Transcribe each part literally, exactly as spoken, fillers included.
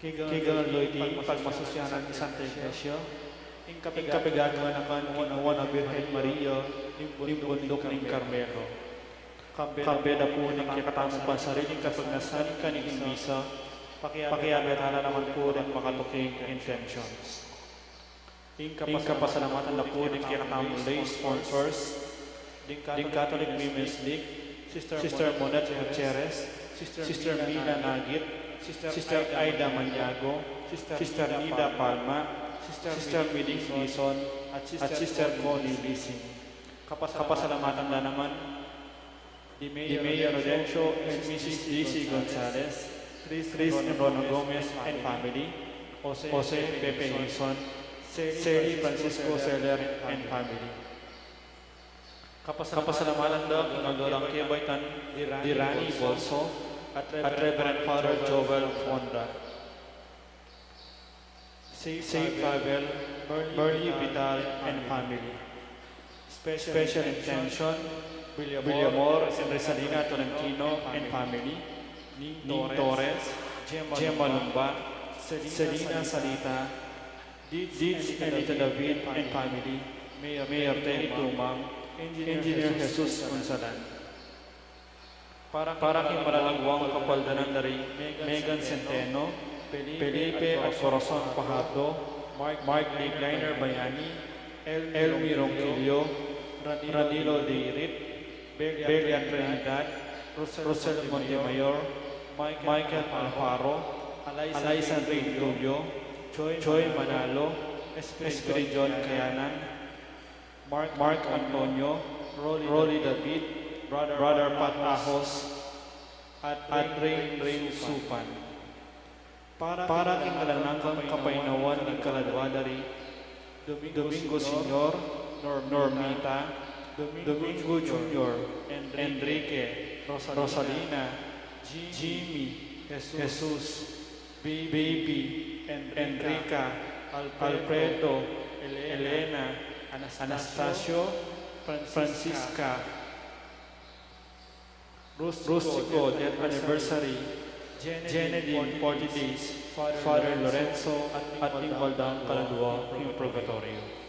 Kekang lo iti pagmasusyan ning Santa Iglesia, ing kapigaganakan king Nuan a Birhen Maria ning Bunduk ning Carmelo. Kambe da pu ning kekatamung pansariling kapagnasan king misa, pakiabe tala naman pu ding makatuking intentions. Ing kapasalamatan da pu ding kekatamung lay sponsors, ding Catholic Women's League, Sister Monette Gutierrez, Sister Mila Nagit, Sister Aida Maniago, Sister Nida Palma, Sister Miding Dizon, at Sister Connie Lising. Kapasalamatan da naman di Mayor Rodencio and Missus Daisy Gonzalez, Chris and Rona Gomez and family, Jose Pepe Hizon, Sally Francisco Seller and family. Kapasalamatan da king aldo dang kebaitan di Rani Bolso at Reverend Father Joel Fonda. Saint Pavel, Merly Vital and family. Special intention, Villamor and Resalina Tolentino and family. Ning Torres, Gemma Lumba, Selina Salita, Dids and Tita David and family. Mayor Teddy Tumang, Engineer Jesus Punsalan. Para king malalagwang kapaldanan da ri Megan Centeno, Felipe at Corazon Fajardo, Mark Nick Liner Bayani, Elmi Ronquillo, Ranilo Deirit, Belia Trinidad, Rosel Montemayor, Michael Alfaro, Alaisan Ray Tulio, Joy Manalo, Espiridion Kayanan, Mark Antonio, Rolly David, Brother Pat Ahos, at Rain Rain Supan. Para king alang anggang kapaynawan ning kaladwa da ri Domingo Senior, Normita, Domingo Junior, Enrique, Rosalina, Jimmy, Jesus, Baby, Enrica, Alfredo, Elena, Anastasio, Francisca, Rustico, death anniversary, Jenny, forty days, Father Lorenzo, at ning baldang kaladwa king purgatorio.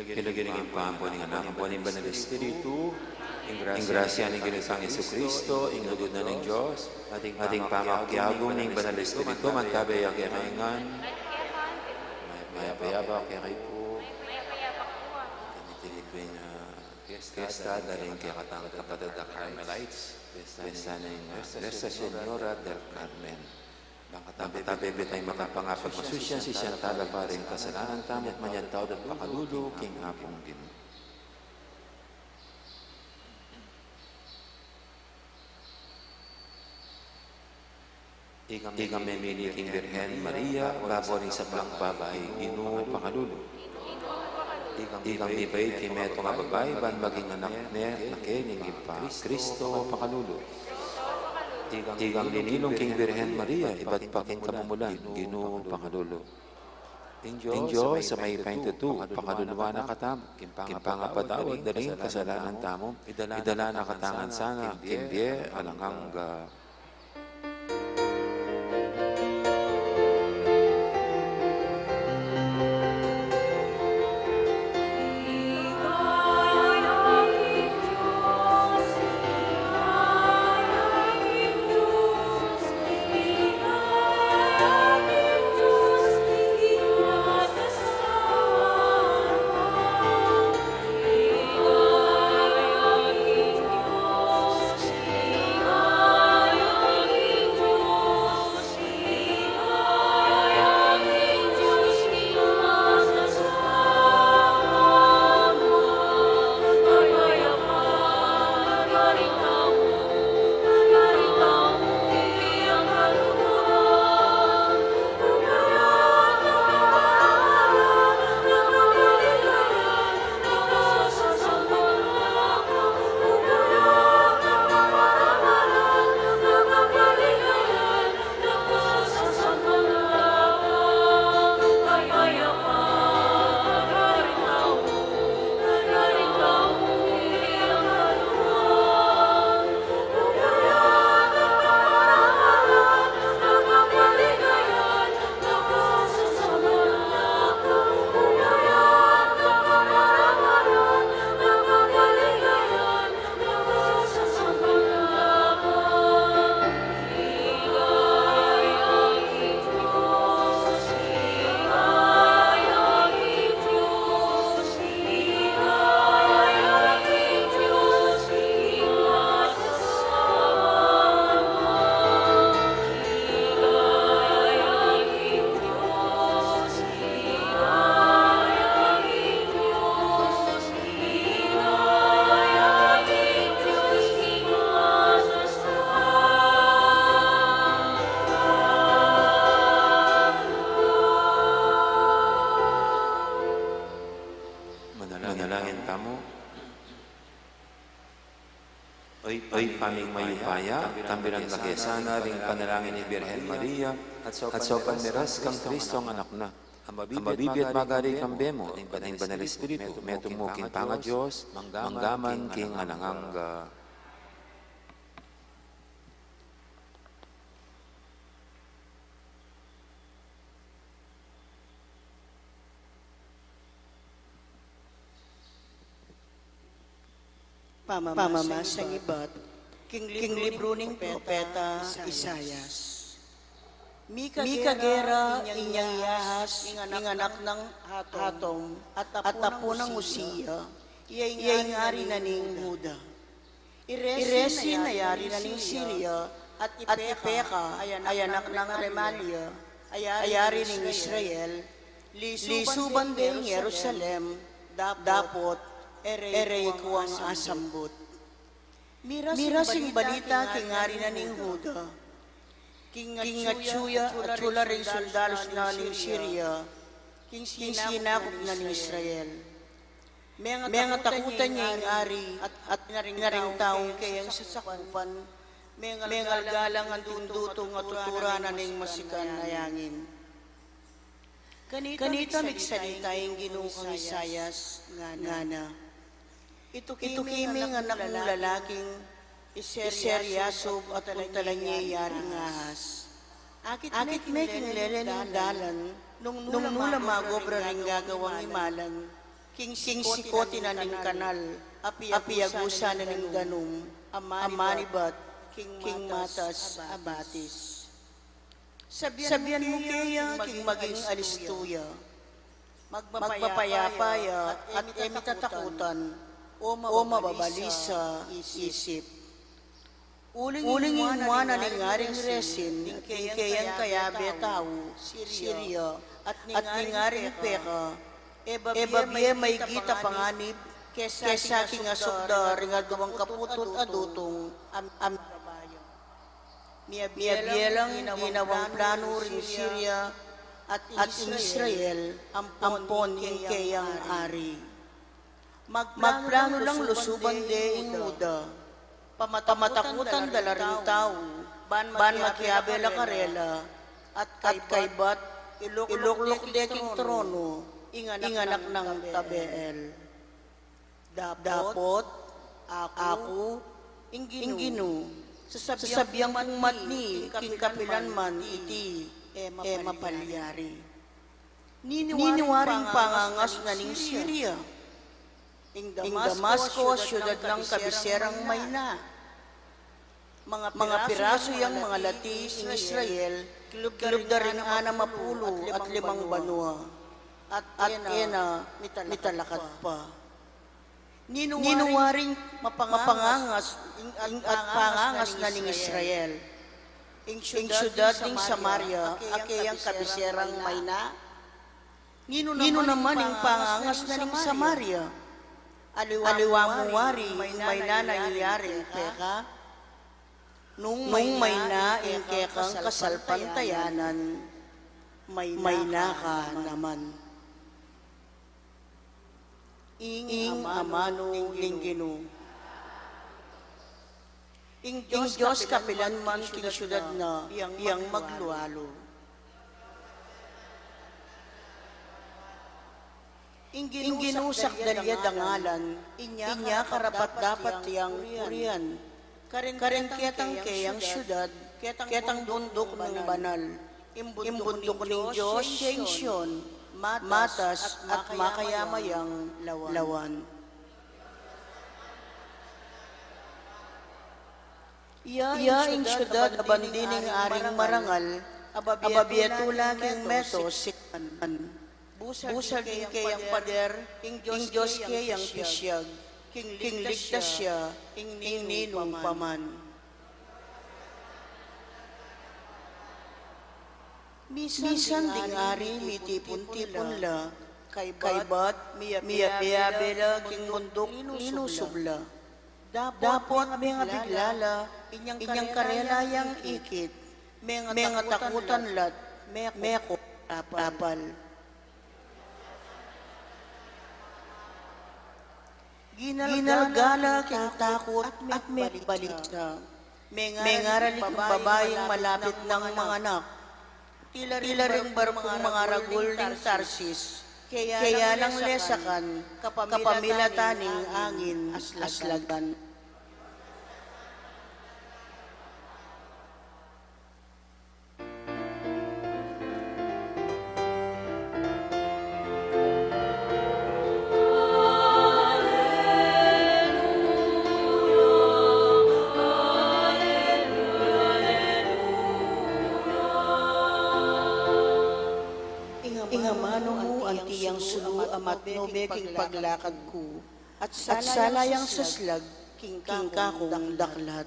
King lagyu ning Ibpa, ampo ning Anak, ampo ning Banal Espiritu. Ing grasya ning Ginu tang Jesucristo, ing lugud na ning Dios, at ing pamakiabe ning Banal Espiritu, mantabi ya kekayu ngan. Mayap a abak kekayu pu. Mayap a abak pu. Tinitilid pu ing, ah, fiesta, dala ning kekatang kapatad a Carmelites. Fiesta ning, ah, Nuestra Señora del Carmen. Bang katabi tang makapangapag masusyan si Santa Alba para king kasalanan tamu, at manyawad at pakalulu king Apung Ginu. Ikang memili king Birhen Maria, babo ring sablang babai, Ginu, pakalulu. Ikang mibait king metung a babai, ban maging anak ne, na keni ning Ibpa, Kristo, pakalulu. Ikang linilung king Birhen Maria, ibat pa king kamumulan, Ginu, pakalulu. Ing Dios a mayupaya king tutu, pakaluluan na katamu, king pangapatawad da ring kasalanan tamu, idala na katamu ngan sana king bie alang angga. Manalangin tamu. O Ibpa ming mayupaya, kambilan da ke sana ring panalangin ning Birhen Maria, at saupan mi ras kang Kristong Anak na, a mabibie at magari kambe mu, at ning Banal Espiritu, metung mu king pangaDios, mangga man king alang angga. Pamamasan ibat king libru ning propeta Isaias. Mikagera inyang i Ahaz ing anak nang Hatom, at apu nang Uzia, iya ing ari na ning Juda. I Rezin a yari na ning Siria, at i Peka a anak nang Remalia a yari ning Israel, lisuban de ing Jerusalem, dapot e reng kuang asambut. Miras ing balita king ari na ning Juda, king atsu ya, atsu la ring soldadus na ning Siria king sinakup na ning Israel. Mengatakutan ya ing ari at, at ing taung keyang sasakupan, mengalgalang anti tutu a tuturan na ning masikan a angin. Kanita migsalita ing Ginu kang Isaias, ngana, Ituki me ing anak mung lalaking i Ser-Yasub at puntalan ye i Yaring Ahaz. Akit me king lele ning dalan, nung nu la mag-obra ring gagawang imalan King sikut na ning kanal a piagusan na ning danum a manibat king matas a batis. Sabian mu keya king maging alistu ya, magpayapa ya at e mi tatakutan o mababalisa isip. Uling ing muanan ning Aring Resin ning keyang kayabe tau, Siria, at ning Aring Peka, e babie maigit a panganib kesa king asukda ring aduang kaput adutung a mibabayu. Miyabie lang ginawang planu ring Siria at ing Israel ampon ing keyang ari. Magplanu lang lusuban de ing Juda. Pamatakutan da la ring tau ban makiabe la karela, at kaybat ilukluk de king trono ing anak nang Tabeel. Dapot aku, ing Ginu, sasabian kung matni king kapilan man iti e mapalyari. Ninu waring pangangas na ning Siria? Ing Damasco, siudad nang kabiserang mayna. Mga pirasu yang mangalati ing Israel, kilub da ring anam a pulu at limang banua, at e na mitalakat pa. Ninu waring mapangangas ing at pangangas na ning Israel? Ing siudad ning Samaria, a keyang kabiserang mayna. Ninu naman ing pangangas na ning Samaria? Aliwa mu wari ing mayna na ing Aring Peka? Nung mayna ing kekang kasalpantayanan, mayna ka naman. Ing amanu ning Ginu. Ing Dios kapilan man king siudad na yang maglualu. Ing Ginu sakdal ya dangalan, inya karapat-dapat yang purian. Karin ketang keyang siudad, ketang bunduk nang banal. Ing bunduk ning Dios ya ing Sion, matas at makayama yang lawan. Iya ing siudad a bandi ning Aring Marangal, a babie tula king meto sikpan. Busal ing keyang pader, ing Dios keyang pisiag, king ligtas ya ing ninung pa man. Misan ding ari mitipun-tipun la, kaybat miyabe la king bunduk ninusub la. Dapot mengabigla la, inyang karela yang ikit, mengatakutan la't meko rapal. Ginalga la king takut at mekbalita. Mengaral ing babaing malapit nang manganak. Tila ring barkung mangaragul ning Tarsis, kaya nang lesakan, kapamilatan ning angin aslagan. Ing amanu mu anti yang sulu a matnu be king paglakad ku, at sala yang saslag king kakung daklat.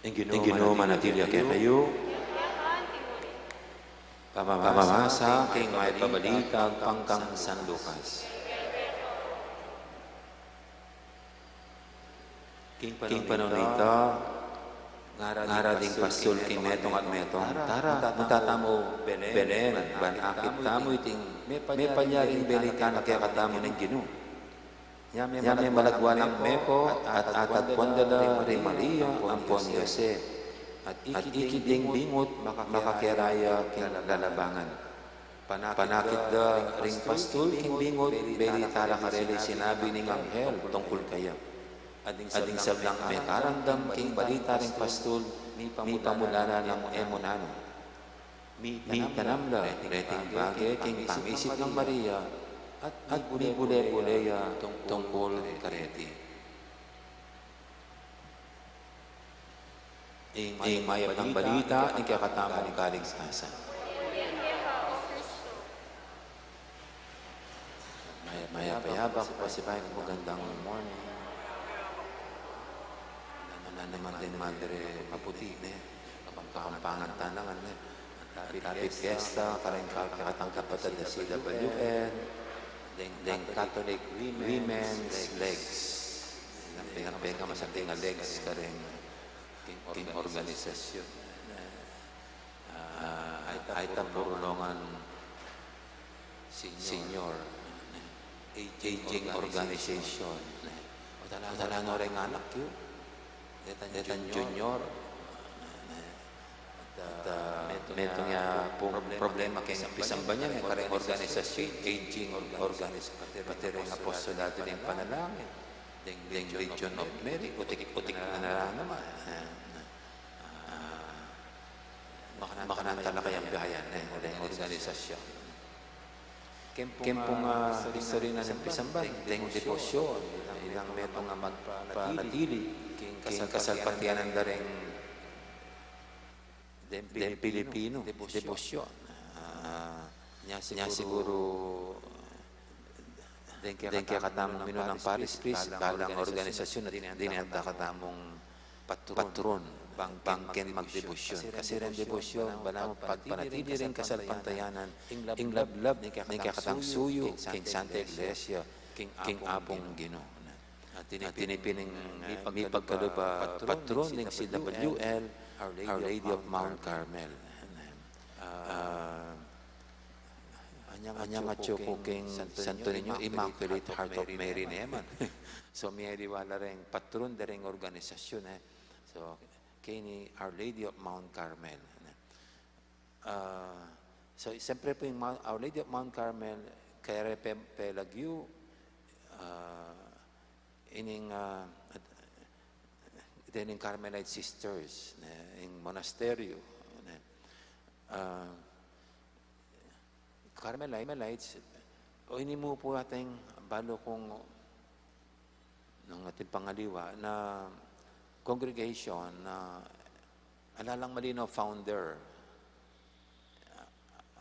Ing Ginu manatili ya kekayu. Pamamasa king Mayap a Balita agpang kang San Lucas. King panaun ita, ngara ding pastul king metung at metung, "Tara, munta tamu Belen, ban akit tamu iting mepalyaring balitaan kekatamu ning Ginu." Nya me malagwa lang meko at, at atagpuan da la ring Maria ampon Jose, at ikit ding bingut makakera ya king lalabangan. Panakit da ring pastul king bingut, beli tala karela ing sinabi ning anghel tungkul kaya. At ding sablang mekaramdam king balita ring pastul, mipamula la nang e mu nanu. Mitanam la reting bage king pangisip nang Maria, at mibule-bule ya tungkul kareti. Ing mayap a balita ning kekatamung kaligtasan. Mayap, mayap a yabak, pasibayu, magandang morning. Nanu naman ding Madre Maputi, ne? Kapampangan ta na ngan, ne? Happy fiesta kareng kekatang kapatad a C W N, deng, deng Catholic Women's Legs. Benga, benga masanting a legs kareng king organisasyon. Ah, ay, ay ta purulungan senior, aging organization. O, tala no reng anak yu, detan junior. At, ah, metung ya pung problema keng pisamban ya, kareng organisasyon, aging organization, pati reng apostolado ning panalangin, deng, deng Legion of Mary, utik, utik na la naman. Ah, Makanyan, makanyan tala kayang bihayan, e, o deng organisasyon. Keng pung, ah, istorya ning pisamban, deng debosyon, ilang metung a magpanatili king kasalpantayanan da ring, deng Pilipinu, debosyon. Ah, nya siguru, deng kekatamung minunang parish priest, balang organisasyon, at dininan da katamung patron, bang, bang ken magdebosyon. Kasi reng debosyon, balamu pagpanatili reng kasalpantayanan, ing lablab ning kekatang suyu king Santa Iglesia, king Apung Ginu. At ini pin ing, ah, mipagkalub a patron ning C W L, Our Lady of Mount Carmel. Ah, Anyang atyu ku king Santo Niño, Immaculate Heart of Mary naman. So, miyaliwa la reng patron da reng organisasyon, e. So, keni Our Lady of Mount Carmel, ne? Ah, so, siyempre pu ing Mount, Our Lady of Mount Carmel, kaya re pe, pelagyu, ah, ining, ah, at, ita ining Carmelite Sisters, ne, ing monasteryo, ne. Ah, Carmelite-, Carmelites, o, ini mu pu ating balu kung nung ating pangaliwa na congregation na ala lang malinaw founder.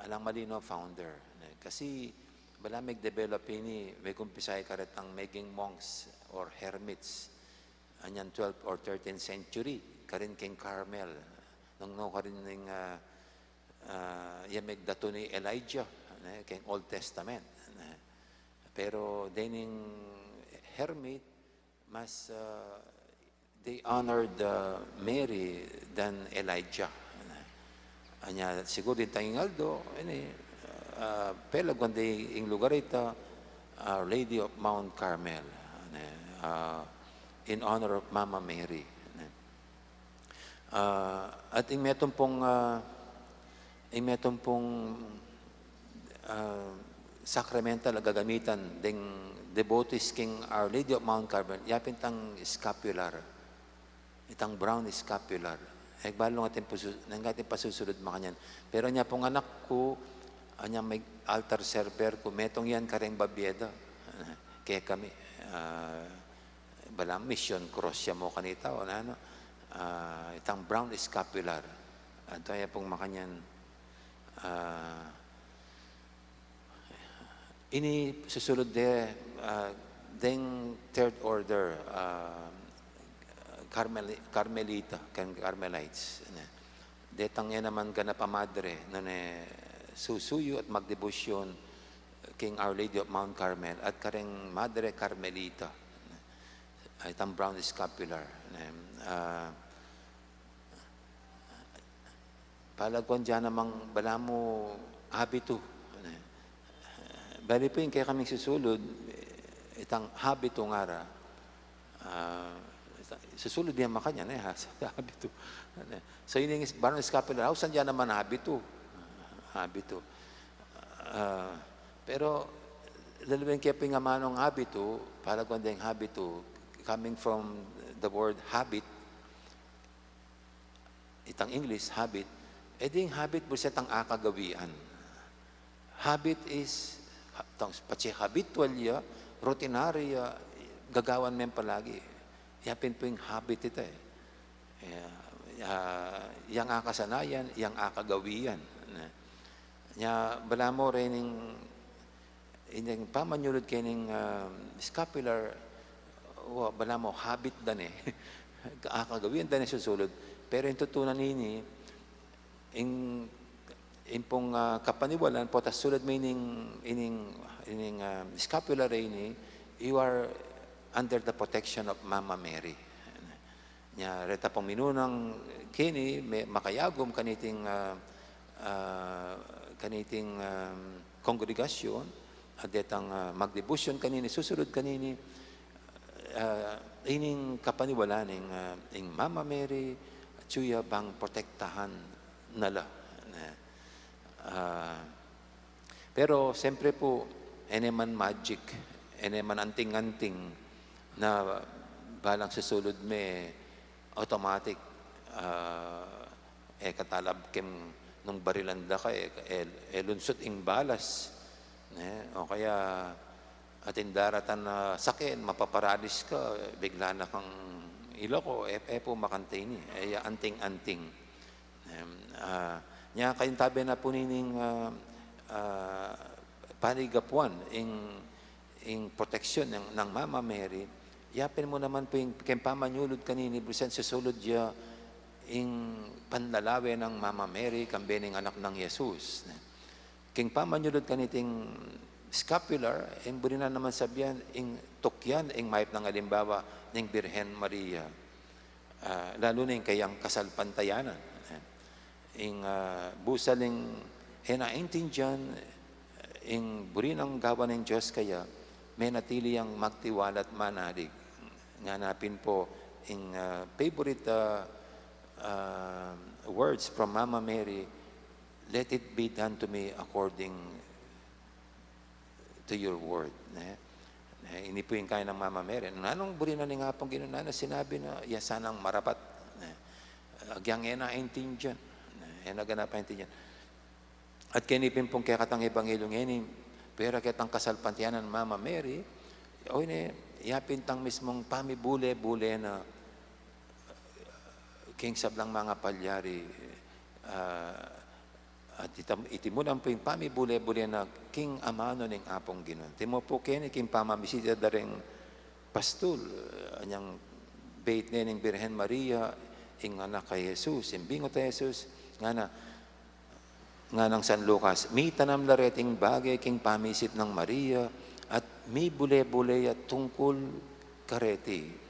Alang malinaw founder, ne? Kasi balamu meg-develop ini, megumpisa ya karetang meging monks or hermits. Anyang twelfth or thirteenth century, karin keng Carmel. Nung, nung karin ning, ah, ah, ya megdatu ni Elijah, ne? Keng Old Testament, ne? Pero dening hermit, mas, ah, they honored, ah, Mary than Elijah. Anya, siguru ding tanging aldo, ini, ah, pelagwan de ing lugar ita, ah, Lady of Mount Carmel, ah, in honor of Mama Mary. Ah, at ing metung pung, ah, ing metung pung, ah, sacramental a gagamitan deng devotees king Our Lady of Mount Carmel, yapin itang scapular, itang brown scapular. E, balu nung atin pusu-, nung atin pasusulud makanyan. Pero anya pung anak ku, anya meg-altar server ku, metung yan kareng babie da. Kekami, ah, balamu mission cross ya mu kanita, o nanu, ah, itang brown scapular. Anto ya pung makanyan, ah, ini susulud de, ah, deng third order, ah, Carmeli-, Carmelita, ken Carmelites, ne. Detang e naman ganap a madre, nune susuyu at magdebosyon king Our Lady of Mount Carmel at kareng Madre Carmelita, itang brown scapular, ne. Ah, palagwan da namang balamu abitu, ne. Bali pu ing kekaming susulud, itang habitu ngara, ah, susulud ya makanyan, e, ha, sa habitu. So, ining varnum scapular, ausan ya naman habitu. Habitu. Ah, pero, laluan ke pu ing amanung habitu, palaguan deng habitu, coming from the word habit, itang English, habit, e ding habit, buset itang akagawian. Habit is, ha-, tang, patse habitual ya, rutinaryo ya, gagawan me palagi. Ya pin pu ing habit ita, e. E, ah, yang akasanayan, yang akagawian. Ne? Nya, balamu rening, ining pamanyulud kening, ah, scapular, wa, balamu habit da ne. Akagawian da ne susulud. Pero ing tutunan ini, ing, ing pung, ah, kapaniwalan, potang sulud me ining, ining, ining, ah, scapular ini, you are under the protection of Mama Mary. Nya, reta pung minunang keni, me-, makayagum kaniting, ah, ah, kaniting, ah, kongregasyon, at detang, ah, magdebosyon kanini, susulud kanini, ah, ining kapaniwalan ning, ah, ing Mama Mary, atyu ya bang protektahan na la. Ne? Ah, pero, siyempre pu, e ne man magic, e ne man anting-anting na balang susulud me automatic, ah, e ka talab king nung barilan da ka, e, e, e lunsut ing balas, ne? O kaya, atin daratan a saken, mapaparalis ka, bigla na kang ilako, e, e pu makanta ini, e ya anting-anting. Em, ah, nya kayang tabe na pu nining, ah, ah, panigapuan, ing, ing proteksyon nang, nang Mama Mary, yapin mu naman pu ing, keng pamanyulud kanini, busen susulud ya ing panlalawe nang Mama Mary, kambe ning anak nang Jesus. Keng pamanyulud kaniting scapular, ing buri na naman sabian, ing tukyan, ing mayap nang alimbawa, ning Birhen Maria. Ah, lalu na ing kayang kasalpantayanan. Ing, ah, busal ing, e na aintindian, ing buri nang gawan ning Dios kaya, menatili yang magtiwala at manalig. Ngana pin pu, ing, ah, favorite, ah, ah, words from Mama Mary, "Let it be done to me according to your word," ne? Ne, ini pu ing kaya nang Mama Mary. Nanung buri na ning Apung Ginu, nanung sinabi na, ya sanang marapat, ne? Agyang e na aintindian, ne? E na ganap aintindian. At keni pin pung kekatang ebanghelyu ngeni, pwera ketang kasalpantayanan Mama Mary, o ini, ya pin itang mismung pamibule-bule na king sablang mangapalyari, ah, at itam-, iti mu naman pu ing pamibule-bule na king amanu ning Apung Ginu. Anti mu pu keni king pamamisita da reng pastul, anyang beit ne ning Birhen Maria, ing anak a Jesus, ing bingut a Jesus, ngana, nganang San Lucas, mitanam la reting bage king pamisip nang Maria, at mibule-bule ya tungkul kareti.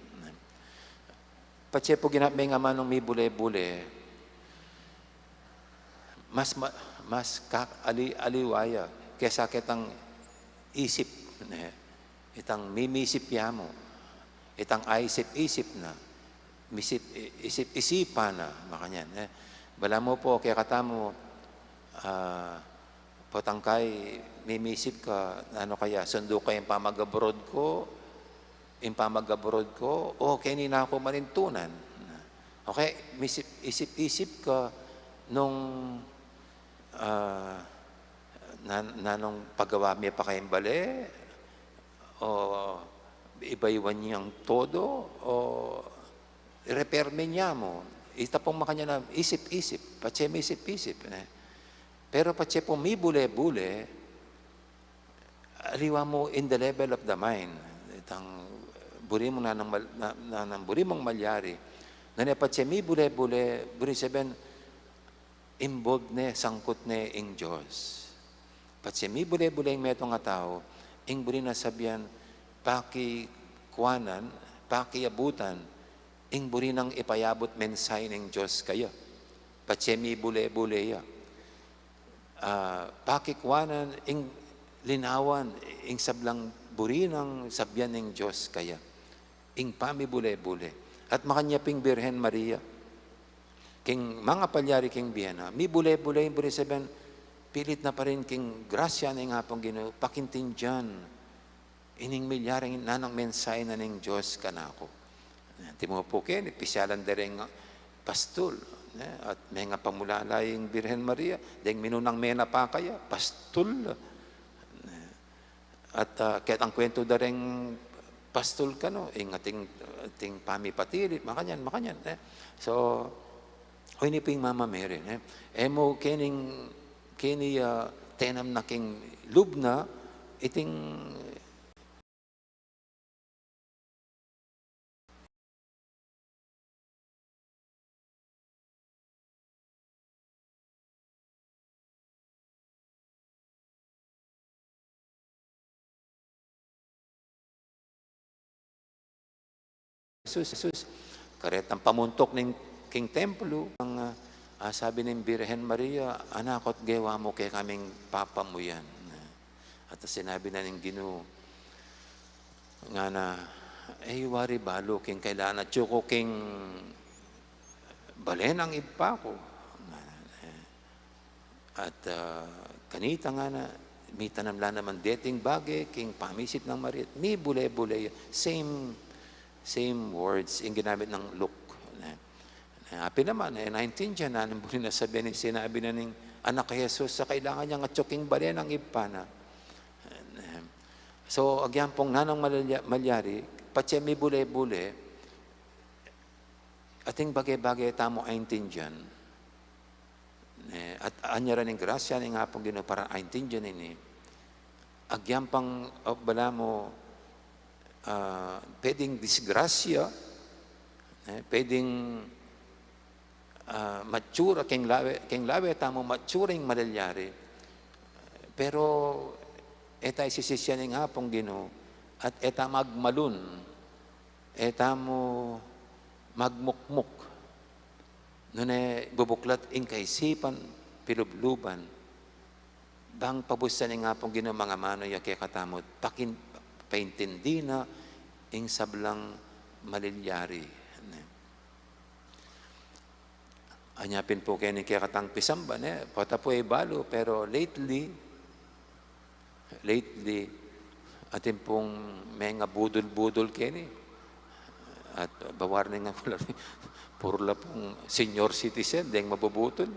Patse pu ginap me ing amanung mibule-bule, mas ma-, mas kak-, ali-, aliwa ya kesa ketang isip, ne? Itang mimisip ya mu, itang aisip-isip na, misip-, isip-isipan na, makanyan, ne? Balamu pu, kekatamu, ah, potang kai, mimisip ka, nanu kaya, sundu kaya ing pamag-abroad ku, ing pamag-abroad ku, o keni na ku manintunan. Okay, misip-, isip-isip ka nung, ah, nan-, nanung pagawa me pa kayang bale, o ibaywan yang todo, o i-repair me ne mu. Ita pung makanyan a isip-isip, patse misip-isip, ne? Pero patse pung mibule-bule, aliwa mu in the level of the mind. Itang buri mu nanang mal-, na, nanang buri mung malyari. Nune patse mibule-bule, buri sabian, involved ne, sangkut ne ing Dios. Patse mibule-bule ing metung a tau, ing buri na sabian, pakikuanan, pakiabutan, ing buri nang ipayabut mensahe ning Dios kaya. Patse mibule-bule ya. Ah, pakikuanan, ing linawan, ing sablang buri nang sabian ning Dios kaya. Ing pamibule-bule. At makanyan pin ing Birhen Maria, king mangapalyari king bie na, mibule-bule, buri sabyan, pilit na pa rin king grasya ning Apung Ginu, pakintindian ining milyaring nanung mensahe na ning Dios kanaku. Antimo pu keni, pisyalan da reng pastul, ne? At menga pamulala ing Birhen Maria, deng minunang mena pa kaya, pastul. At, ah, ketang kuwentu da reng pastul kanu, ing ating, ating pamipatili, makanyan, makanyan, ne? So, o ini pu ing Mama Mary, ne? E mu kening, keni, ah, tenam na king lub na, iting Jesus, Jesus. Karetang pamuntuk ning king templo, ang, ah, ah, sabi ning Birhen Maria, "Anak, at gewa mu kekaming papamuyan." At sinabi na ning Ginu, ngana, "E yu wari balu king kailangan atyu ku king bale nang Ibpa ku." Ngana, e, at, ah, kanita ngana, mitanam la naman deting bage king pamisit nang Maria. Mibule-bule, same, same words ing ginamit nang Luke. Ne? Apin naman, e, naintindian na ning buri na sabian ning sinabi na ning anak a Jesus a kailangan yang atyu king bale nang Ibpa na. So, agyang pung nanung malya-, malyari, patse mibule-bule, ating bage-bage tamu aintindian. E, at anyaran ing grasya ning Apung Ginu para aintindian ini. Agyang pang, o, balamu, ah, pwedeng disgrasya, e, pwedeng, ah, matsura, king lawe, king lawe tamu matsura ing malalyari. Pero, e tamu sisisian ning Apung Ginu, at e tamu magmalun, e tamu magmukmuk. Nune bubuklat ing kaisipan, pilubluban, bang pabusan ning Apung Ginu mangamanu ya kekatamu, pakin-, paintindi na ing sablang malilyari. Ne? Anya pin pu keni kekatang pisamba, ne? Pota pu e balu, pero lately, lately, atin pung menga budul-budul keni. At bawarning nga pula, puro la pung senior citizen, deng mabubudul.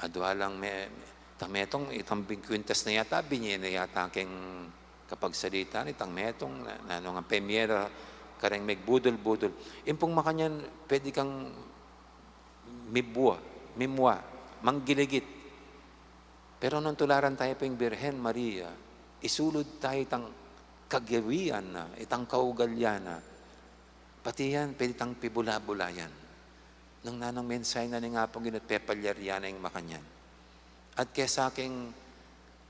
Adwa lang me-, tang metung, itang bing kwintas na yata, binye na yata keng kapagsalita na itang metung, na, na nung ang pemyera, kareng megbudul-budul. Ing pung makanyan, pwede kang mibwa, mimwa, manggiligit. Pero nung tularan tayu pu ing Birhen Maria, isulud tayu itang kagawian na, itang kaugalian na. Pati yan, pwede tang pibula-bulayan. Nung nanung mensahe na ning Apung Ginu, pepalyarian na ing makanyan. At kesa king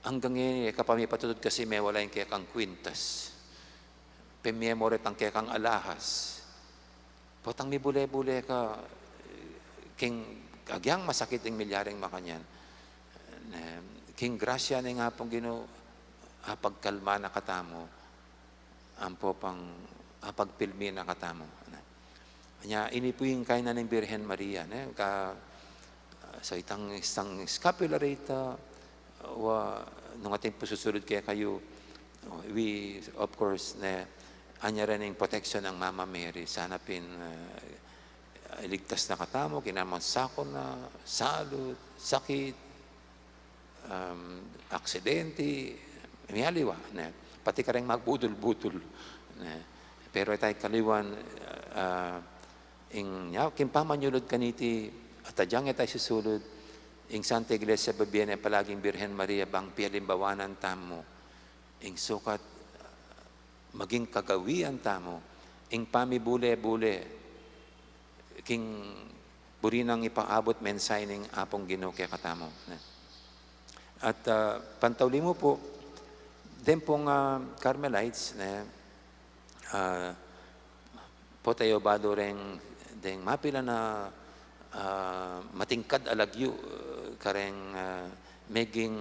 anggang e, kapamipatutud kasi mewala ing kekang kwintas. Pemye mu rin itang kekang alahas. Potang mibule-bule ka, king agyang masakit ing milyaring makanyan. Ne, king grasya ning Apung Ginu, apagkalma na katamu, ampo pang apagpilmi na katamu. Anya, ini pu ing kainan ning Birhen Maria, ne? Ka, so itang, itang scapular rito, wa, nung atin pu susulud kekayu, we, of course, ne, anyaran ing protection nang Mama Mary. Sana pin, ah, iligtas na katamu, kinaman sakuna, salut, sakit, um, aksidente, mialiwa, ne? Pati kareng magbudul-budul, ne? Pero e tayu kaliwan, ah, ing, ya, king pamanyulud kaniti, at agyang e tayu susulud, ing Santa Iglesia, babie ne palaging Birhen Maria, bang pialimbawanan tamu, ing sukat, maging kagawian tamu, ing pamibule-bule, king buri nang ipaabut mensahe ning Apung Ginu kekatamu, ne? At, ah, pantauli mu pu, deng pung, ah, Carmelites, ne, ah, pota yu balu reng, deng mapilan a, ah, matingkad a lagyu, ah, kareng, ah, meging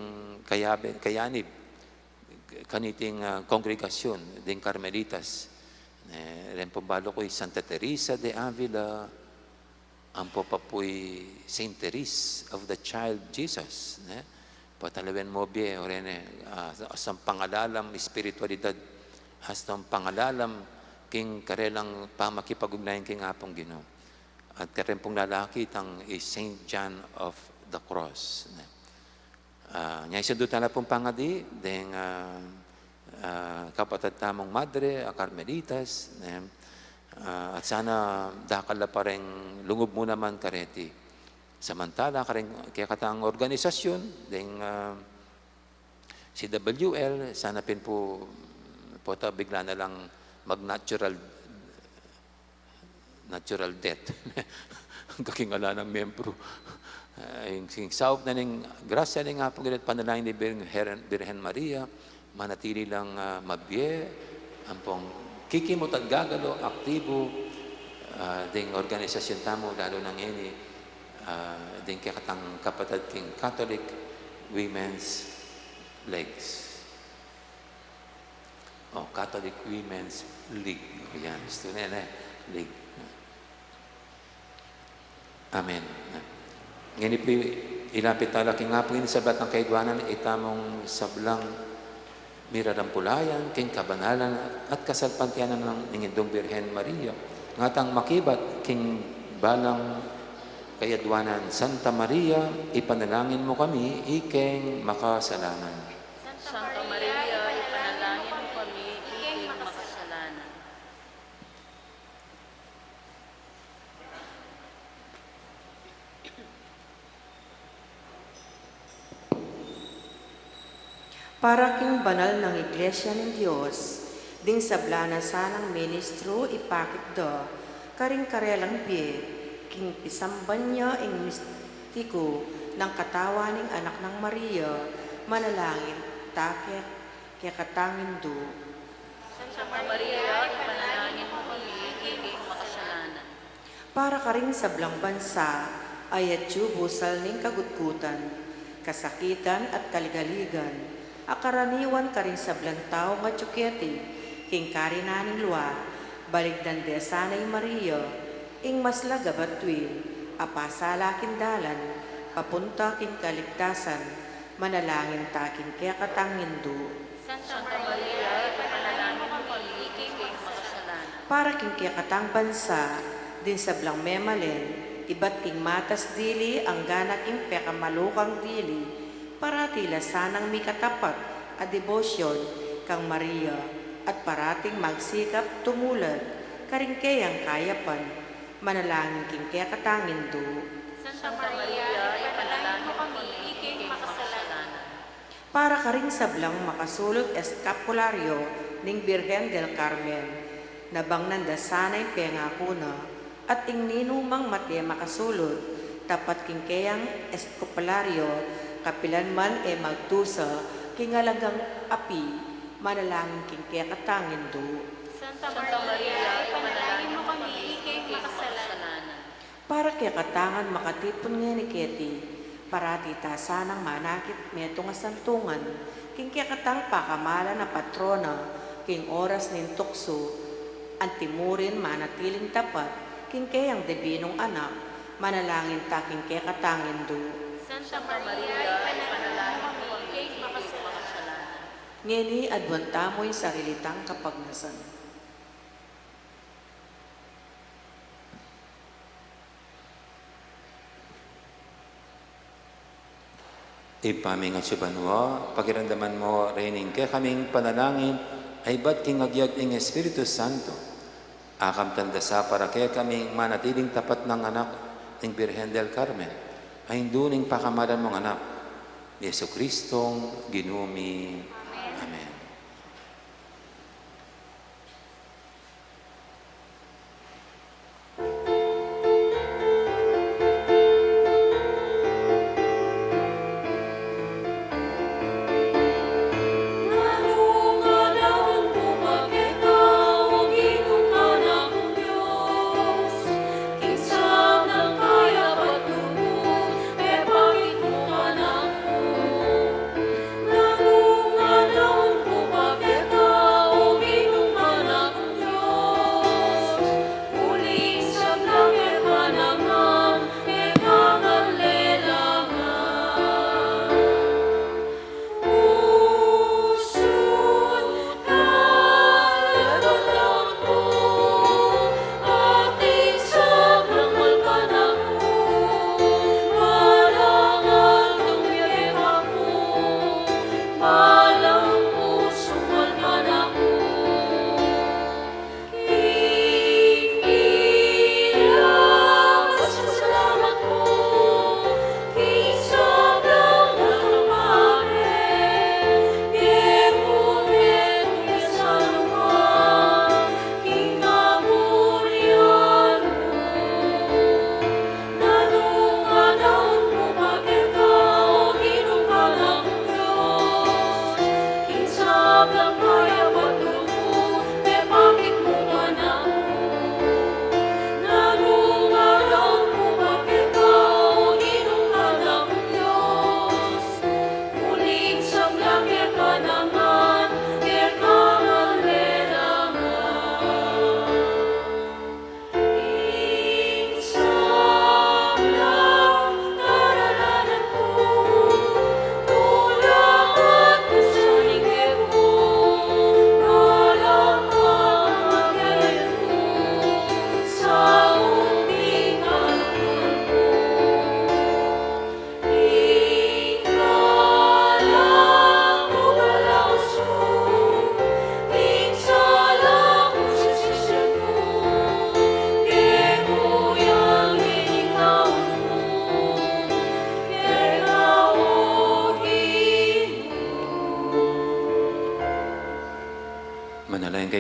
kayabe-, kayanib, kaniting, ah, kongregasyun ding Carmelitas. Eh, reng pung balu ku i Santa Teresa de Avila, ampo pa pu i Saint Therese of the Child Jesus, ne? Potang lawen mu bie, o rene, ah, asang pangalalam espiritualidad, asang pangalalam king karelang pamakipag-ugnayan king Apung Ginu. At kareng pung lalaki itang i Saint John of the Cross, ne? Ah, nya isundu tala pung pangadi deng, ah, ah, kapatad tamung madre a Carmelitas, ne? Ah, at sana dakal la pa reng lungub mu naman kareti. Samantala kareng kekatang organisasyun deng, ah, C W L, sana pin pu, pota bigla na lang mag-natural natural death. Ang kakingalanang miyembro. Ah, ing, ing saup na ning grasya ning Apung Ginu at panalangin ning Birhen, Birhen Maria, manatili lang, ah, mabie, ampong kikimut at gagalu, aktibo, ah, ding organisasyun tamu, lalu na ngeni, ah, ding kekatang kapatad king Catholic Women's Leagues. O, Catholic Women's League. O, yan. Gusto na yan, eh. League. Amen. Ngeni pu, ilapit tala king Apung Ginu ing sablang kayadwanan, itamung sablang mirarampulayan king kabanalan at kasalpantayanan ning Indung Birhen Maria. Ngatang makibat king balang kayadwanan, Santa Maria, ipanalangin mu kami, ikeng makasalanan. Santa Maria, ipanalangin mu kami, ikeng makasalanan. Para king banal nang Iglesia ning Dios, ding sabla na sanang ministro ipakit da karing karelang bie, king pisamban ya ing mistiku nang katawan ning Anak nang Maria, manalangin ta ke, kekatang Indu. Santa Maria, ipanalangin mu kami, ikeng makasalanan. Para karing sablang bansa, a atiu busal ning kagutgutan, kasakitan at kaligaligan, a karaniwan karing sablang tau a atiu keti, king karinan ning lua, balikdan de sana i Maria, ing maslag a batuan, a pasala king dalan, papunta king kaligtasan, manalangin ta king kekatang Indu. Santa Maria, ipanalangin mu kami, ikeng makasalanan. Para king kekatang bansa, ding sablang memalen, ibat king matas dili, angga na king pekamalukang dili, parati la sanang mikatapat a debosyon kang Maria, at parating magsikap tumulad karing keyang kayapan, manalangin king kekatang Indu. Santa Maria, ipanalangin mu kami, ikeng makasalanan. Para karing sablang makasulut eskapulario ning Birhen del Carmen, nabangnan da sana ing pengaku na, at ing ninumang mate makasulut, tapat king keyang eskapulario, kapilan man e magdusa king alagang api, manalangin king kekatang Indu. Santa Maria, ipanalangin mu kami, ikeng makasalanan. Para kekatang makatipun ngeni keti, parati ta sanang manakit metung a santungan, king kekatang pakamalan a patrona, king oras ning tuksu, anti murin manatiling tapat, king keyang debinung anak, manalangin ta king kekatang Indu. Santa Maria, ipanalangin mu kami, ikeng makasalanan. Ngeni aduan tamu ing sarili tang kapagnasan. Ibpa mi a atsu banua, pakiramdaman mu ring kekaming panalangin a ibat king agyag ning Espiritu Santo. Akamtan da sa para kekaming manatiling tapat nang anak ning Birhen del Carmen, a indu ning pakamalan mung anak, Jesucristong Ginu mi. Amen.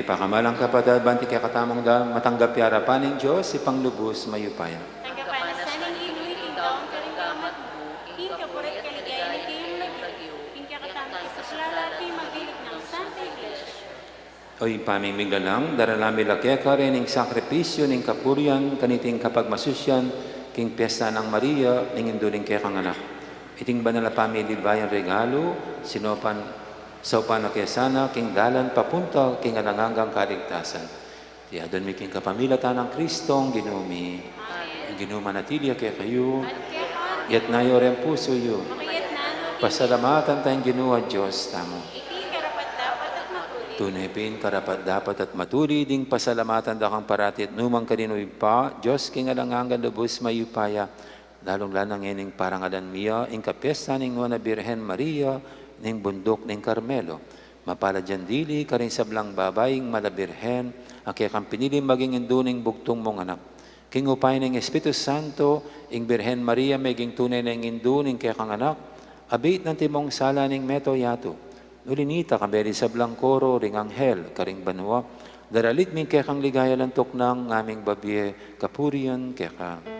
Pakamalan kung kapatad, ban iti kekatamung dal matanggap ya arapan ning Dios, Ibpang lubus mayupaya. Tanggapan na sa ning Ginu iting daun karing gamat mu, king kapurit kaligayan ning kayang lagyu, king kekatamung pagsasalatu, king mabilug nang Santa Iglesia. O Ibpa ming miglalang, daralan mi la keka reng sakripisyu ning kapurian, kaniting kapagmasusian, king piesta nang Maria, ning indu ning kekang Anak. Iting banal a pamilibayan regalu, sinupan, saupan na ke sana, king dalan papunta, king alang anggang kaligtasan. Iti adwan mi king kapamilatan nang Kristong Ginu mi. Amen. Ing Ginu manatili ya kekayu. At keka. Itas yu reng pusu yu. Makatas na. Pasalamatan taya ing Ginu a Dios tamu. Iti karapat-dapat at matulid. Tune pin karapat-dapat at matulid, ing pasalamatan da kang parati at nu man karin, O Ibpa, Dios king alang angga lubus mayupaya. Lalung-lalu na ngening parangalan mi ya ing kapiesta ning Nuan a Birhen Maria, ning Bunduk ning Carmelo. Mapalad yang dili karing sablang babai, ing mala Birhen, a kekang pinili maging indu ning bugtung mung Anak. King upaya ning Espiritu Santo, ing Birhen Maria meging tune nang indu ning kekang Anak, abit na antimong sala ning mabilug a yatu. Uli na nita, kambe ding sablang koro ring anghel karing banua, daralit mi ing kekang ligaya, lantuk nang ngaming babie kapurian keka.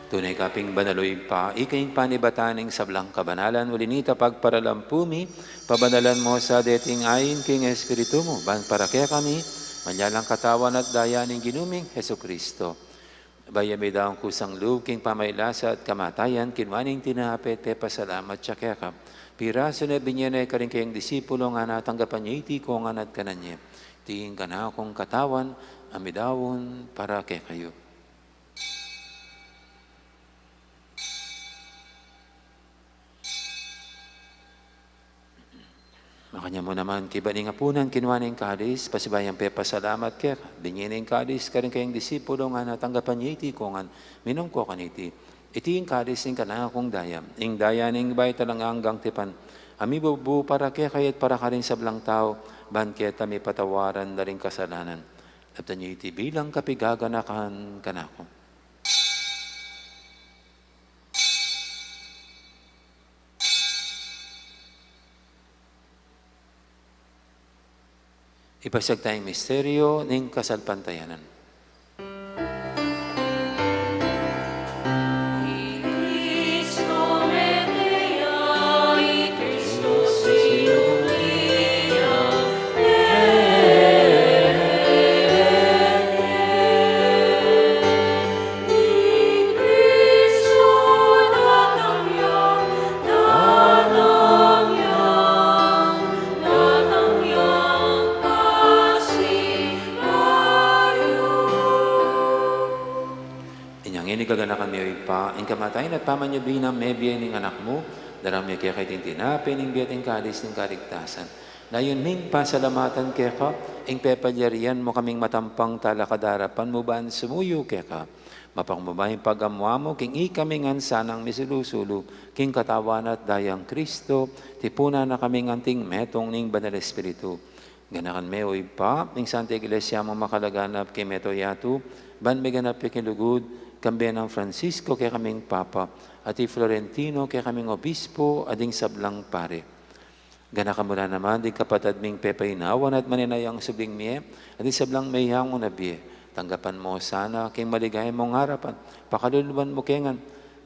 Tune ka pin banal, O Ibpa, ika ing panibatan ning sablang kabanalan, uli na nita pagparalampu mi, pabanalan mu sa deting ain king Espiritu mu, ban para kekami, maging katawan at daya ning Ginu ming Jesucristo. Bayu ya midaun kusang lub king pamagkasakit at kamatayan, kinua ne ing tinape, pepasalamat ya keka. Pirasu ne, binie ne karing kayang disipulo, ngana, tanggapan ye iti kongan at kanan ye. Iti ing kanakung katawan, a midaun para kekayu. Makanyan mu naman, kaybat ning apunan, kinua ne ing kalis, pasibayu yang pepasalamat keka, binie ne ing kalis karing kayang disipulo, ngana, tanggapan ye iti kongan, minum ko kaniti. Iti ing kalis ning kanakung daya, ing daya ning bayu at alang anggang tipan, a mibubu para kekayu at para karing sablang tau, ban keta mipatawaran da ring kasalanan. Daptan ye iti bilang kapaganakan kanaku. Ipasiag taya ing misteryo ning kasalpantayanan. Inya ngeni, kaganakan mi, O Ibpa, ing kamatayan at pamanyubli nang mebie ning Anak mu, daraun mi keka iting tinape ning bie at ing kalis ning kaligtasan. Layun ming pasalamatan keka ing pepalyarian mu kaming matampang talakad king arapan mu ban sumuyu keka. Mapakumbaba ing pagamu-amu king ikami ngan sanang misulu-sulu king katawan at dayang Kristo, tipunan na kaming anting metung ning Banal Espiritu. Ganakan me, O Ibpa, ing Santa Iglesia mung makalaganap king mabilug a yatu, ban miganap ya king lugud, kambe nang Francisco kekaming Papa, at i Florentino kekaming Obispo, at ding sablang pari. Ganakan mu la naman ding kapatad ming pepainawan at manenaya king subling mie, at ding sablang meyangu na bie. Tanggapan mu sana king maligaya mung arapan, pakalulu mu ke ngan,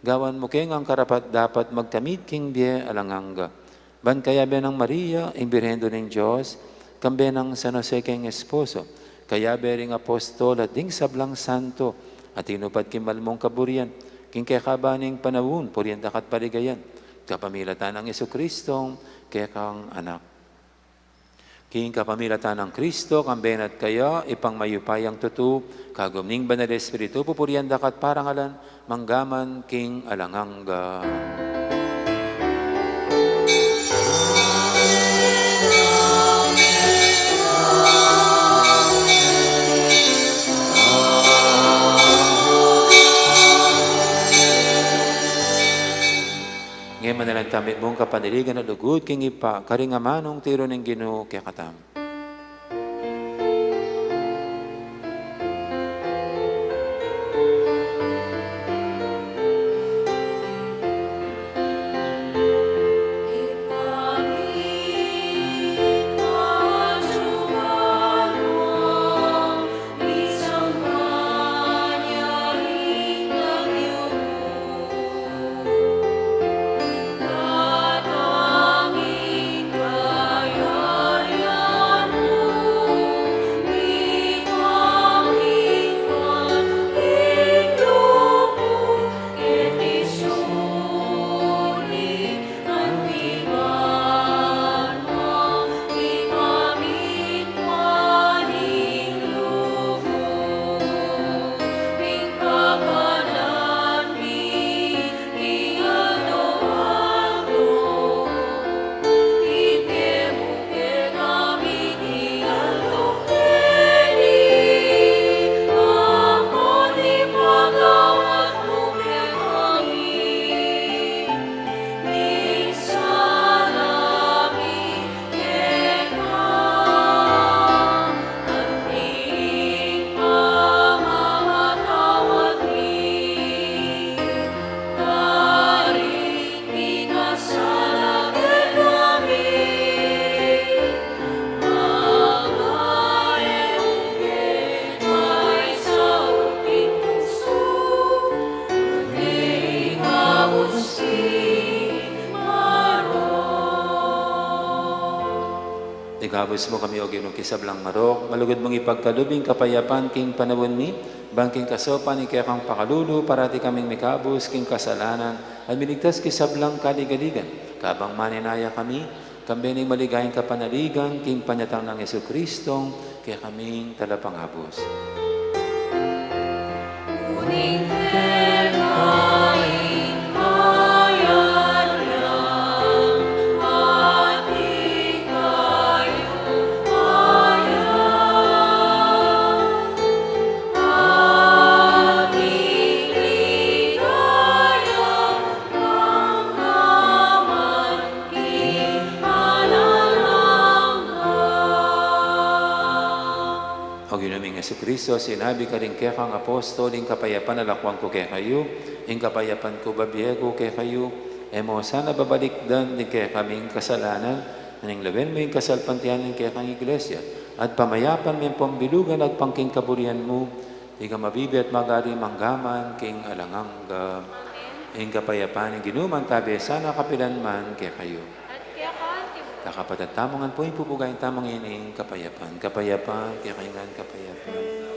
Gawan mu keng karapat-dapat magkamit king bie alang angga. Ban kayabe nang Maria, ing Birhen Indu ning Dios, kambe nang San Jose keng esposo, kayabe ring apostol at ding sablang santo a tinupad king mal mung kaburian, king kekaban ning panaun, purian da ka at paligayan, kapamilatan nang Jesucristo, kekang Anak. King kapamilatan nang Kristo, kambe na at kaya, Ibpang mayupayang tutu, kagum ning Banal Espiritu, pupurian da ka at parangalan, mangga man king alang angga. Ngeni manalangin tamu, mitmung kapanaligan a lugud king Ibpa, karing amanung tiru ning Ginu kekatamu. Ikabus mu kami, O Ginu, king sablang marok, malugud mung ipagkalub ing kapayapan king panaun mi, ban king kasaupan ning kekang pakalulu, parati kaming mikabus king kasalanan, at miligtas king sablang kaligaligan, kabang manenaya kami, kambe ning maligayang kapanaligan, king panyatang nang Jesucristo, kekaming talapangabus. O Ginu ming Jesucristo, sinabi karing kekang apostol, ing kapayapan lakuan ku kekayu, ing kapayapan ku bibie ku kekayu, e mu sana babalikdan ding kekaming kasalanan, nune lawen mu ing kasalpantayanan ning kekang Iglesia, at pamayapan me pambilugan agpang king kaburian mu, ika a mabibie at magari mangga man king alang angga. Amen. Ing kapayapan ning Ginu mantabe sana kapilan man kekayu. At keka mu. Kakapatad tamu ngan pu, ipupugayan tamu ngeni ing kapayapan. Kapayapan, kekayu ngan kapayapan.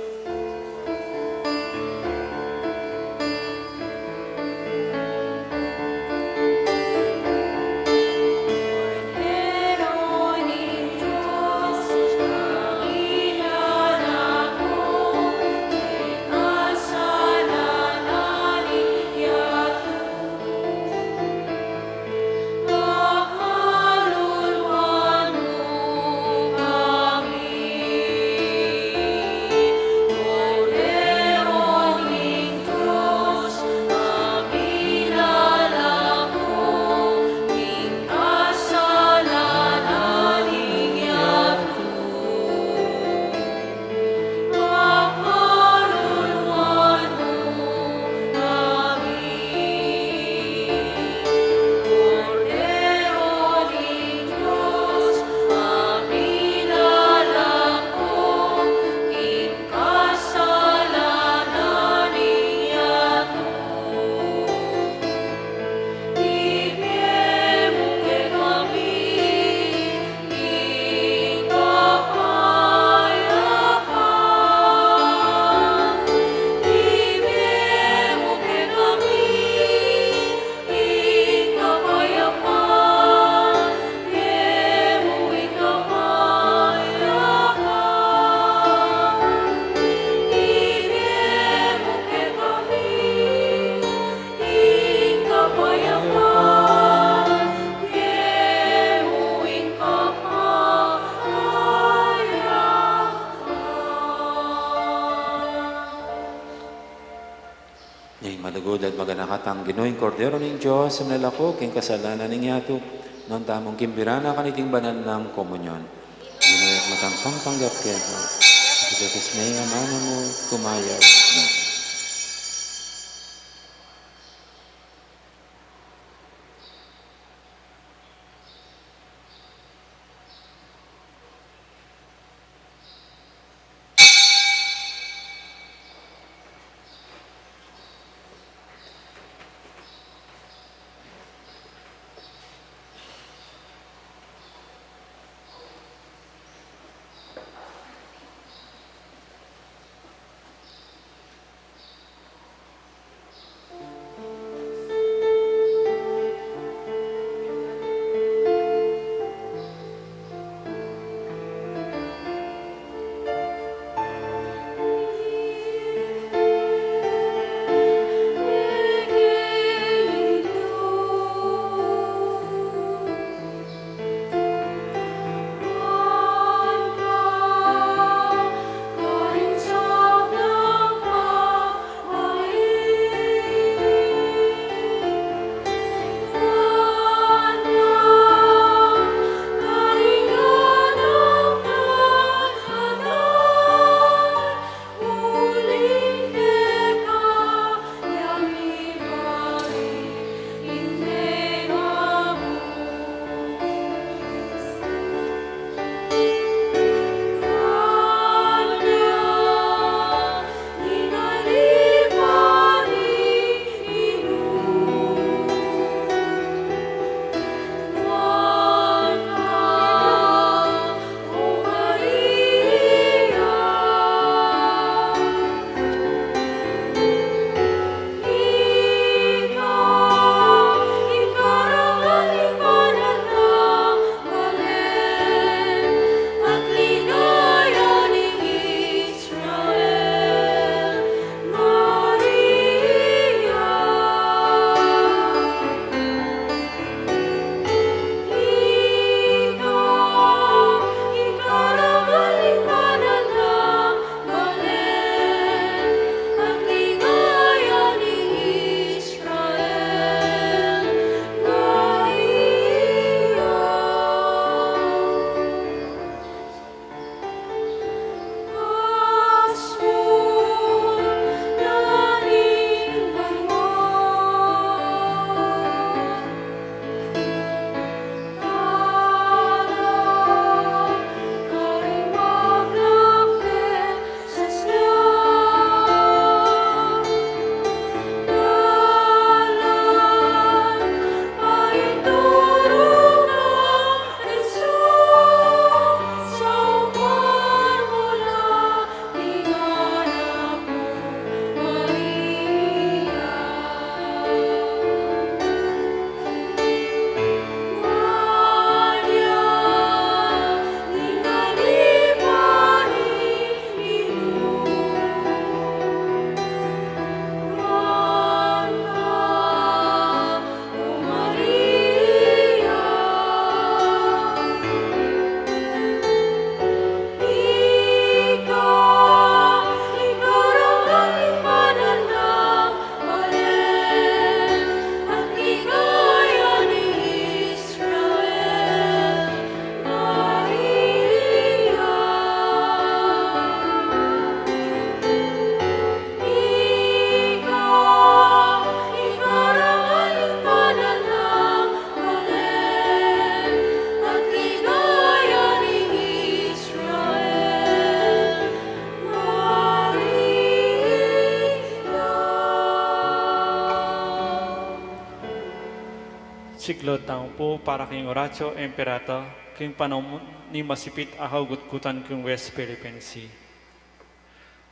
Katang Ginu, ing Kordero ning Dios, a milalako king kasalanan ning yatu, nuan tamung kimbira na kaniting banal nang komunyon. Ginu, matampang tanggap keka, patatas na ing amanu mu, kumayap na. Siklaud tamu pu para king Oratio Imperata, king panaun ning masipit a kagutgutan king West Philippine Sea.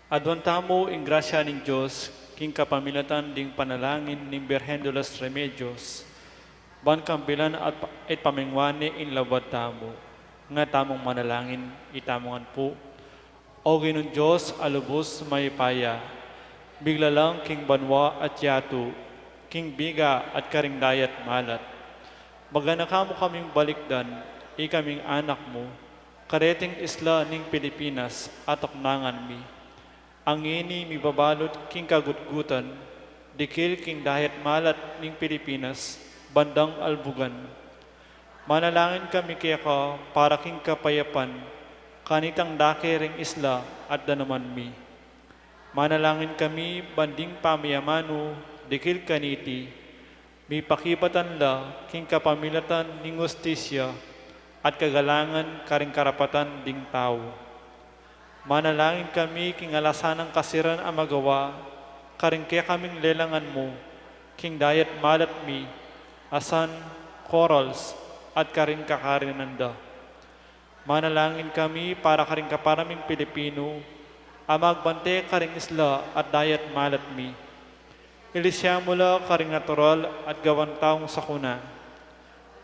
Aduan tamu ing grasya ning Dios, king kapamilatan ding panalangin ning Birhen de los Remedios, ban kambilan at pa-, at pamengwan ne ing labuad tamu, nga tamung manalangin, itamu ngan pu. O Ginung Dios a lubus mayupaya, biglalang king banua at yatu, king biga at karing dayat malat. Maganaka mu kaming balikdan, ikaming anak mu, kareting isla ning Pilipinas, atuknangan mi. Ngeni mibabalud king kagutgutan, dikil king dayat malat ning Pilipinas, bandang albugan. Manalangin kami keka para king kapayapan kanitang dake ring isla at danuman mi. Manalangin kami ban ding pamiyamanu dikil kaniti, mipakibatan la king kapamilatan ning hustisya at kagalangan karing karapatan ding tau. Manalangin kami king alasan nang kasiran a magawa karing kekaming lelangan mu king dayat malat mi, asan, corals, at karing kakarinan da. Manalangin kami para karing kapara ming Pilipinu a magbante karing isla at dayat malat mi. Ilisya mu la karing natural at gawan taung sakuna.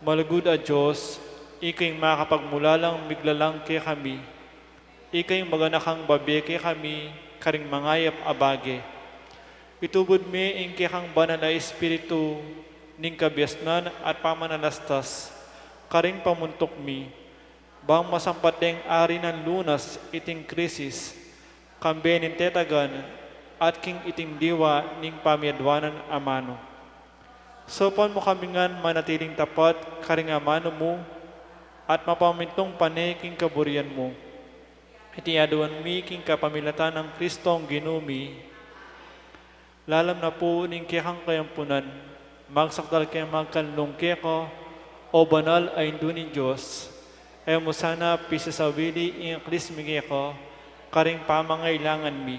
Malugud a Dios, ika ing makapagmulalang miglalang kekami. Ika ing maganakang babie kekami karing mangayap a bage. Itubud mi ing kekang banal a Espiritu ning kabiasnan at pamanalastas karing pamuntuk mi, bang masampat deng ari nang lunas iting krisis, kambe ning tetagan at king iting diwa ning pamiadwanan amanu. Saupan mu kami ngan manatiling tapat karing amanu mu at mapamintung pane king kaburian mu. Iti aduan mi king kapamilatan nang Kristong Ginu mi. Lalam na pu ning kekang kayampunan, magsakdal keng magkanlung keka, o banal a Indu ning Dios. E mu sana pisasawili ing aklis mi keka karing pamangailangan mi,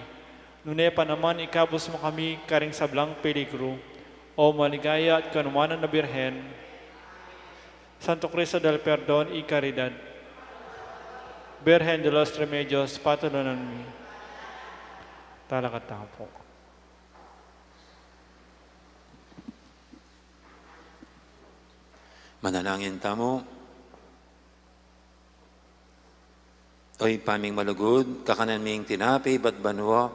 nune pa naman ikabus mu kami karing sablang peligru, o maligaya at kanuanan a Birhen, Santo Cristo del Perdon y Caridad, Birhen de los Remedios, patulunan mi. Talakad tamu pu. Manalangin tamu. O Ibpa ming malugud, kakanan mi ing tinape ibat banua,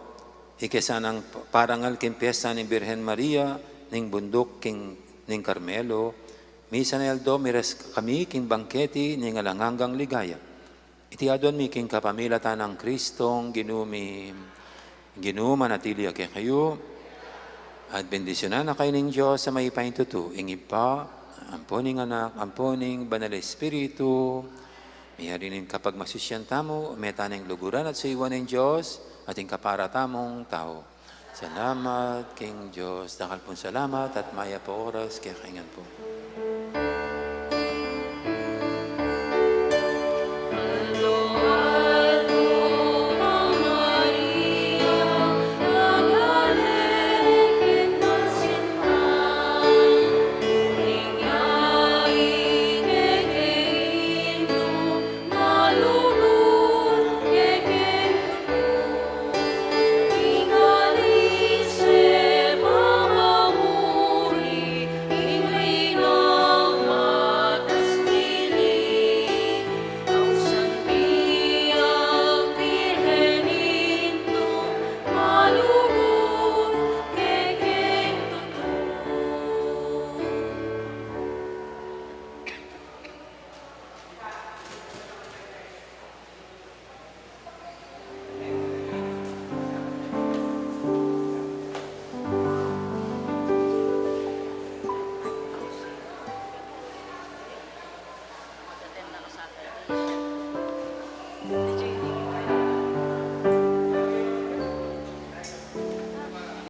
ike sanang parangal king piesta ning Birhen Maria ning Bunduk king, ning Carmelo, misan a aldo miras kami king bangkete ning alang anggang ligaya. Iti aduan mi king kapamilatan nang Kristong Ginu mi. Ginu manatili ya kekayu. At bendisyunan na kayu ning Dios a mayupaya king tutu, ing Ibpa, ampo ning Anak, ampo ning Banal Espiritu. Miyari ning kapagmasusian tamu, meta ning luguran at suyuan ning Dios, at ing kapara tamung tau. Salamat king Dios. Dakal pung salamat at mayap a oras kekayu ngan pu.